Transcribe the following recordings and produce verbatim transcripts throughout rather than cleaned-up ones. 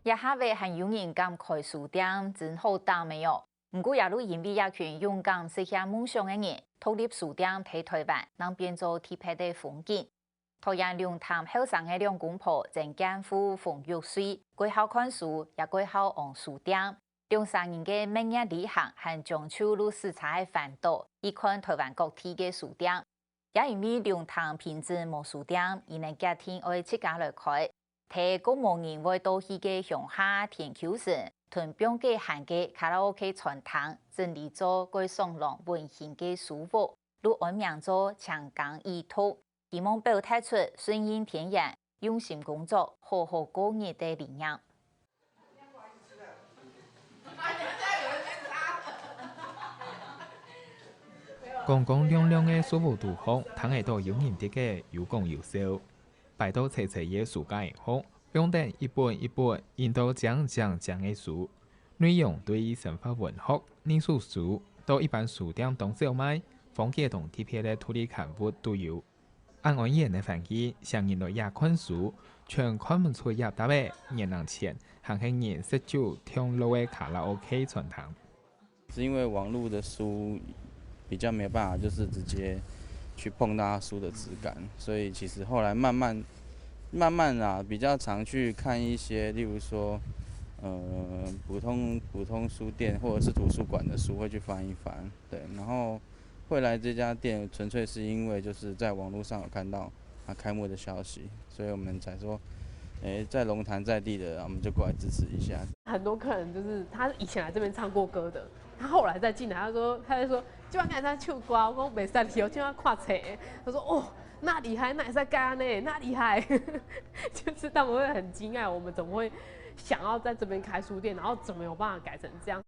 這下仔還有人敢開書店，真好膽个哦！毋過也就因為這群勇敢實現夢想个人，獨立書店在臺灣正變做特別个風景。桃園龍潭後生个兩公婆曾建富、馮玉瑞，蓋好看書，也蓋好旺書店。兩儕人个蜜月旅行還將就就駛車仔環島，去看臺灣各地个書店。 也因為龍潭平鎮無書店，佢等決定愛自家來開。在較無人會到去个鄉下田坵脣，同放假閒个卡拉OK餐廳，整理做蓋爽朗溫馨个書屋，就安名做青耕異讀，希望表達出順應天然、用心工作、好好過日个理念。 光光亮亮个書屋肚項，聽得到有人在該有講有笑。擺到齊齊个書架項，放等一本一本印到靚靚靚个書，內容對於生活文學、藝術書，到一般書店當少賣，荒街當特別个獨立刊物都有。 恁安逸个環境，請人來這看書，全看毋出這搭仔，年零前還係人食酒暢樂个卡拉OK餐廳。是因為網路的書比較沒有辦法，就是直接去碰到它書的質感，所以其實後來慢慢慢慢啊，比較常去看一些，例如說，呃，普通普通書店或者是圖書館的書會去翻一翻，對，然後。 会来这家店，纯粹是因为就是在网络上有看到他开幕的消息，所以我们才说，哎，在龙潭在地的，我们就过来支持一下。很多客人就是他以前来这边唱过歌的，他后来再进来，他说他就说今晚看他唱歌，我讲袂使去哦，今晚看冊。他说哦，那厉害，那也在干呢，那厉害，就是他们会很惊讶，我们怎么会想要在这边开书店，然后怎么有办法改成这样。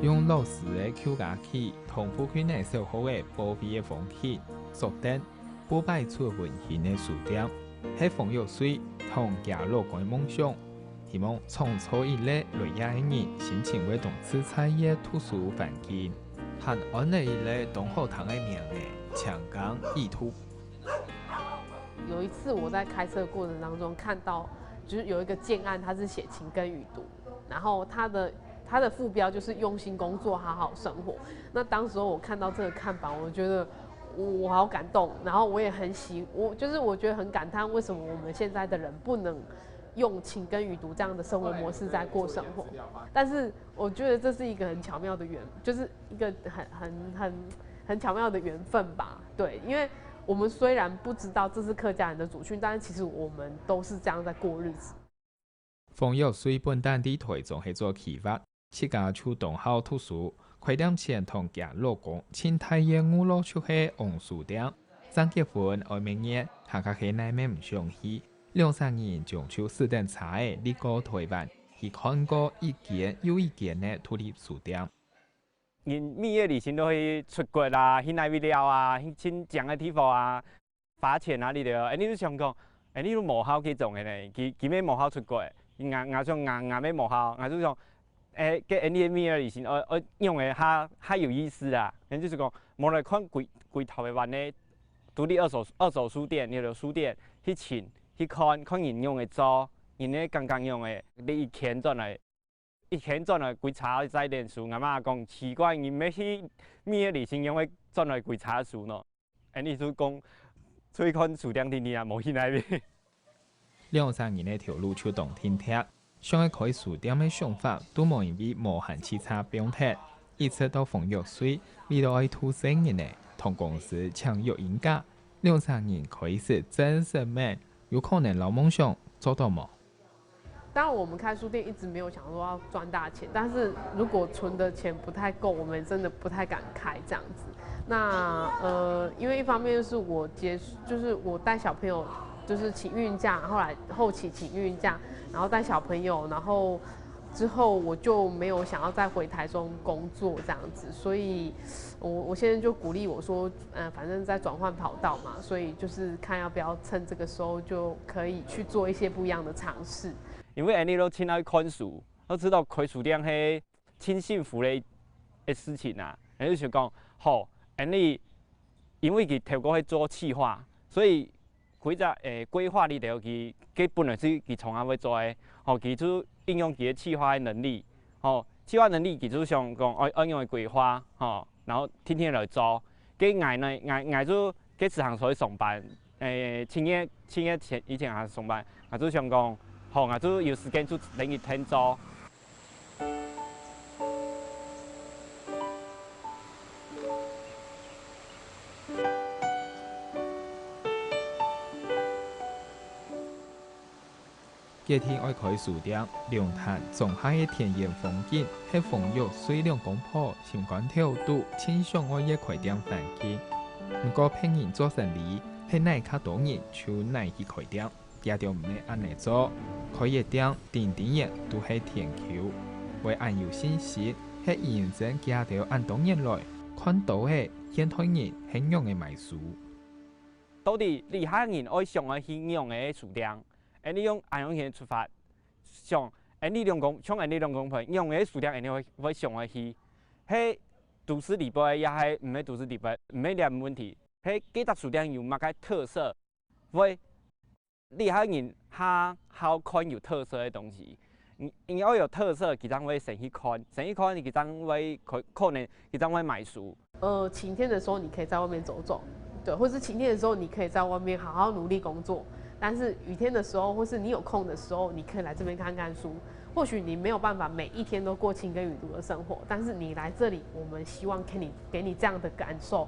用老式个舊家具同附近个小學个保衛个風氣，做得，不擺出溫馨个書店，係馮玉水同厥老公个夢想。 希望創造一個來這个人心情會當自在个讀書環境，還安了一個當好聽个名仔，青耕異讀。有一次我在開車的過程當中看到，就是有一個建案，它是寫青耕異讀，然後它的它的副標就是用心工作，好好生活。那當時候我看到這個看板，我覺得我好感動，然後我也很喜，我就是我覺得很感嘆，為什麼我們現在的人不能 用青耕異讀這樣的生活模式在過生活。但是我覺得這是一個很巧妙的緣，就是一個很很很很巧妙的緣分吧。對，因為我們雖然不知道這是客家人的族群，但是其實我們都是這樣在過日子。馮玉水本旦在臺中係做企劃， 自家就當好讀書，開店前同厥老公盡大願望就係旺書店。正結婚愛蜜月，還較係哪乜毋想去。兩儕人將就駛等車仔趯過臺灣，去看過一間又一間个獨立書店。人蜜月旅行都去出國啊，去哪位尞啊，去盡靚个地方啊。 花錢啊，你兜，恁呢就想講，恁呢就無效該種个呢，佢佢乜無效出國，𠊎𠊎想𠊎𠊎乜無效，𠊎就想，誒，該恁呢个蜜月旅行，愛愛用个較較有意思啊，恁就是講，無來看歸歸頭个灣呢，獨立二手二手書店，你兜書店去尋去看，看人用个做，人个剛剛用个，你一圈轉來。 一圈轉來歸車載等書，𠊎媽講奇怪，你乜去蜜月旅行仰會轉來歸車書呢？恁呢就講，出去看書店定定啊，無去哪位。兩儕人个頭路就當定定，想愛開書店个想法，都無因為無閒汽車放忒，一直到馮玉水為著愛渡細人仔，同公司簽約應價，兩儕人開始正式愐，有可能摎夢想做到無？ 當然，我們開書店一直沒有想說要賺大錢，但是如果存的錢不太夠，我們真的不太敢開這樣子。那呃，因為一方面就是我接，就是我帶小朋友，就是請孕假，後來後期請孕假，然後帶小朋友，然後之后我就没有想要再回台中工作这样子，所以我我现在就鼓励我说，呃，反正在转换跑道嘛，所以就是看要不要趁这个时候就可以去做一些不一样的尝试。因為恁呢都盡愛看書，都知道開書店係盡幸福个个事情啊。然後就想講，好，恁呢因為佢頭過去做企劃，所以規隻誒規劃裡頭佢佢本來係佢從來會做个，吼，佢就應用佢个企劃个能力，吼，企劃能力佢就想講愛愛用个規劃，吼，然後天天來做。該𠊎呢，𠊎𠊎就該時常出去上班，誒，七月七月前以前還上班，𠊎就想講，好，𠊎就有時間就等於天做。 決定愛開書店，龍潭莊下个田園風景係豐玉隨兩公婆心肝頭肚盡想愛个開店環境。毋過別人做生理，係哪較多人就哪去開店，佢兜毋係恁呢做。開一店，定定仔都係天坵。會恁有信心，係因為佢兜恁多年來看到个現代人係仰仔買書。 到底這下人愛想愛去仰仔个書店？恁呢用恁樣个出發，想恁呢兩公像恁呢兩公婆仰仔个書店恁呢會會想愛去，係都市裡背也係毋係都市裡背，毋係這問題，係該隻書店有麼个特色，會這下人較好看有特色个東西。你你愛有特色，佢正會先去看，先去看佢正會可可能佢正會買書。 呃，晴天的时候你可以在外面走走，对，或是晴天的时候你可以在外面好好努力工作，但是雨天的时候，或是你有空的时候，你可以来这边看看书。或许你没有办法每一天都过晴耕雨读的生活，但是你来这里，我们希望给你给你这样的感受。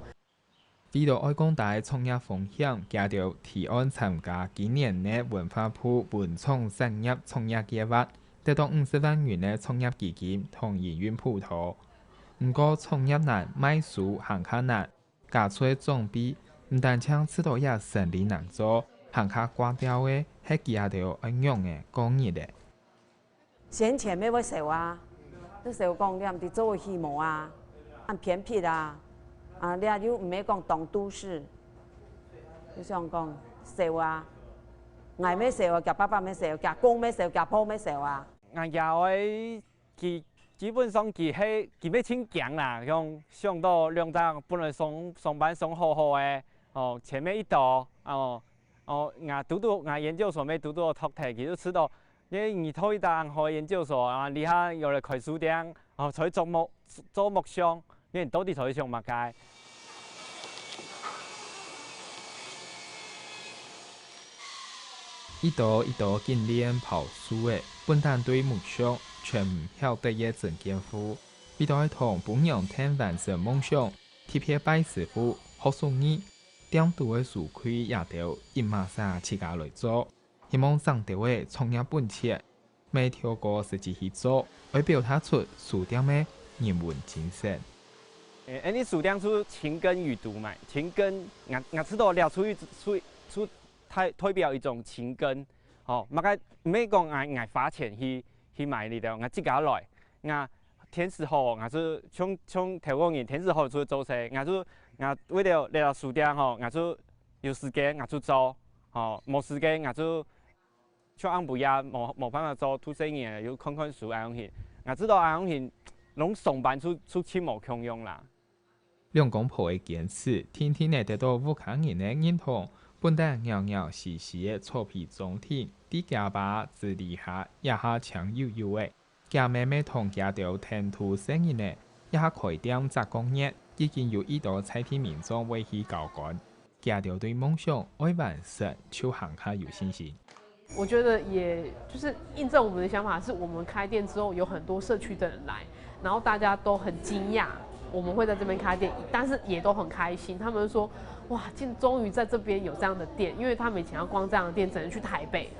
為著愛降低創業風險，佢兜提案參加今年个文化部文創產業創業計畫，得到五十萬元个創業基金同營運補貼。毋過創業難，賣書還較難， 家族个長輩毋單淨知道這生理難做，還較掛吊个係佢兜愛仰仔過日仔。先前乜會愁啊，就愁講這毋知做會起無啊，恁偏僻啊，啊這又毋係講當都市，就想講愁啊，𠊎乜愁啊，厥爸爸乜愁，厥公乜愁，厥婆乜愁啊。 𠊎爺哀佢基本上佢係佢乜盡驚啦，像想到兩隻本來上上班上好好个，哦，錢乜一多，哦哦，𠊎讀讀𠊎研究所乜讀讀讀忒，佢就知道，因為你讀一隻恁好个研究所啊，這下又來開書店，哦，在做木做木匠，你到底在想麼个？ 一刀一刀緊鍊刨樹仔，本旦對木匠全毋曉得个曾建富，為著愛同餔娘𢯭完成夢想，特別拜師傅學手藝，店肚个書櫃也兜一碼儕自家來做，希望省兜仔創業本錢。 乜透過實際去做，愛表達出書店个人文精神。誒，恁呢書店就勤耕雨讀嘛，勤耕，𠊎𠊎知道這就就就代代表一種勤耕，吼，麼个毋係講𠊎𠊎花錢去去買這兜，𠊎自家來，𠊎天時好，𠊎就像像頭個人天時好就做事，𠊎就𠊎為了這書店吼，𠊎就有時間𠊎就做，吼，無時間𠊎就 像暗晡夜無無辦法做，讀書人又看看書恁樣形。𠊎知道恁樣形，攏上班就就盡無共樣啦。兩公婆个堅持，定定仔得到屋下人个認同，本旦噥噥嘻嘻个草皮中庭，在厥爸指理下，這下青幼幼仔。厥姆乜同厥兜𢯭渡細人仔，這下開店十個月，已經有已多在地民眾會去交關。 佢兜對夢想愛完成就還較有信心。我觉得也就是印证我们的想法，是我们开店之后有很多社区的人来，然后大家都很惊讶我们会在这边开店，但是也都很开心。他们说：“哇，竟终于在这边有这样的店，因为他们以前要逛这样的店，只能去台北，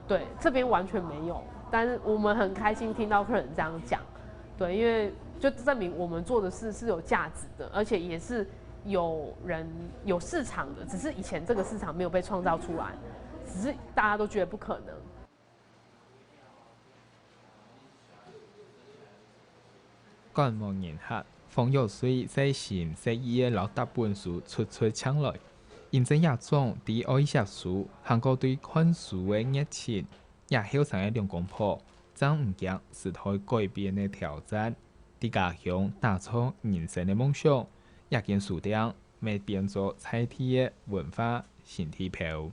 对，这边完全没有。”但是我们很开心听到客人这样讲，对，因为就证明我们做的事是有价值的，而且也是有人有市场的，只是以前这个市场没有被创造出来，只是大家都觉得不可能。管無人客，方玉水細心細意个摎逐本書出出淨來。因正這種知愛惜書，還過對看書个熱情，這後生个兩公婆正毋驚時代改變个挑戰，在家鄉打造人生个夢想。這間書店乜變做在地个文化新地標。